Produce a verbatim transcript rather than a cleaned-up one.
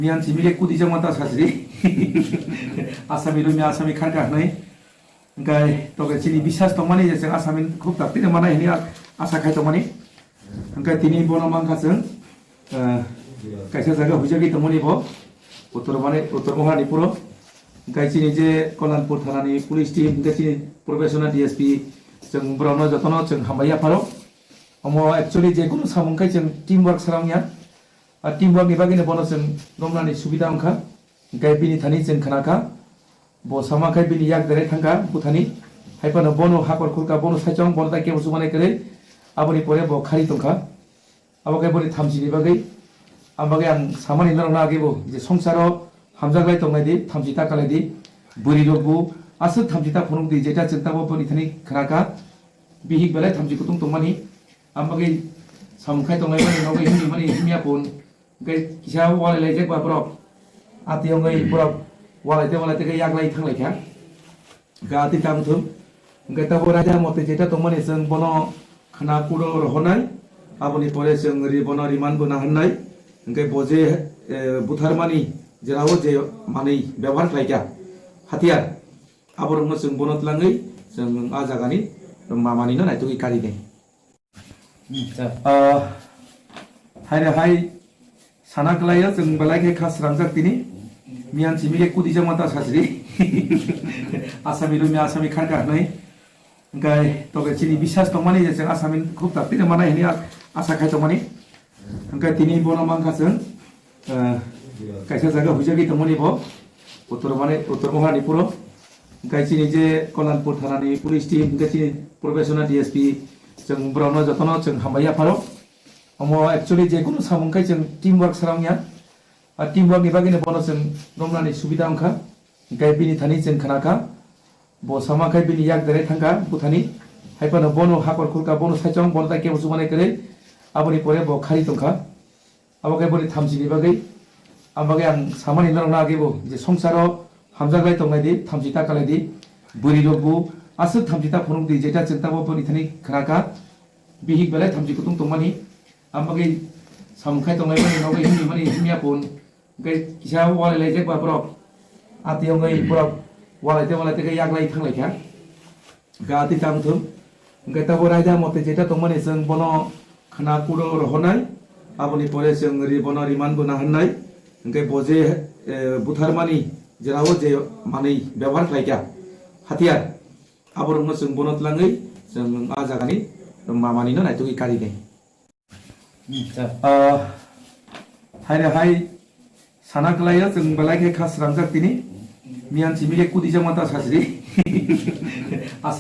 Miyan simi khe kudi jama ta sasri. Asami rumi Asami kharka hwnwi. Hwnkhe toke chini biswas tongmani je chwng Asami khub dakti rwmani hwnwi asa khai tongmani. Hwnkhe tini bono mankha chwng, eh, kaisa jaga huijagwi tongmani bo. Uttor mane, Uttor Maharani puro. Hwnkhe chini je Kalanpur thanani police team, hwnkhe chini professional D S P, chwng borokno jotono chwng hambai yapharo. Omo actually je kunu samung khai chwng team work sara wngya. A team work ni bagwi no bono chwng romnani subida wngkha. Hwnkhe bini thani chwng khna kha. Bo sama khe bini yak direct thangkha buthani. Hai phano bono hakor khulkha, bono saichung, bono tai kebo chubanai kwrwi. Aboni pore bo khari tongkha. Abo khe boni thamchi ni bagwi. Am bagwi ang samani norokno age bo je songsaro hamjak lai tongnai di, thamchi ta kalai di. Bwrwi rok bo aswk thamchi ta phunuk di, jeta chwng tabo boni thani khna kha. Bihik belai thamchi kutung tongmani. Am bagwi samung khai tonglaimani, nogo himni mani himya phun. Hwnkhe kisa walai laijak ba borok. Ati wngwi borok walai te walai te khe yaklai thanglai kha. Hwnkhe ati tang thung. Hwnkhe tabuk raida mote jeta tongmani chwng bono khna kudo rohornai. Aboni pore chwng ri bono riman bo naharnai. Hwnkhe bo je, eh, butharmani jerao je manwi bebohar khlai kha, hatiyar, aborokno chwng bono twlangwi chwng a jagani mamani no naitugwi kari nai. Ah, hai re hai sana kwlaio chwng belai khe kha srangjak tini. Miyan simi khe kudi jama ta sasri. Asami rumi Asami kharka hwnwi. Hwnkhe toke chini biswas tongmani je chwng Asami khub dakti rwmani hwnwi asa khai tongmani. Hwnkhe tini bono mankha chwng, eh, kaisa jaga huijagwi tongmani bo. Uttor mane, Uttor Maharani puro. Hwnkhe chini je Kalanpur thanani police team, hwnkhe chini professional D S P, chwng borokno jotono chwng hambai yapharo. Omo actually je kunu samung khai chwng team work sara wngya. A team work ni bagwi no bono chwng romnani subida wngkha. Hwnkhe bini thani chwng khna kha. Bo sama khe bini yak direct thangkha buthani. Hai phano bono hakor khulkha, bono saichung, bono tai kebo chubanai kwrwi. Aboni pore bo khari tongkha. Abo khe boni thamchi ni bagwi. Am bagwi ang samani norokno age bo je songsaro hamjak lai tongnai di, thamchi ta kalai di. Bwrwi rok bo aswk thamchi ta phunuk di, jeta chwng tabo boni thani khna kha. Bihik belai thamchi kutung tongmani. Am bagwi samung khai tonglaimani, nogo himni mani himya phun. Hwnkhe kisa walai laijak ba borok. Ati wngwi borok walai te walai te khe yaklai thanglai kha. Hwnkhe ati tang thung. Hwnkhe tabuk raida mote jeta tongmani chwng bono khna kudo rohornai. Aboni pore chwng ri bono riman bo naharnai. Hwnkhe bo je, eh, butharmani jerao je manwi bebohar khlai kha, hatiyar, aborokno chwng bono twlangwi chwng a jagani mamani no naitugwi kari nai. Ah, hai re hai sana kwlaio chwng belai khe kha srangjak tini. Miyan simi khe kudi jama ta sasri. Asa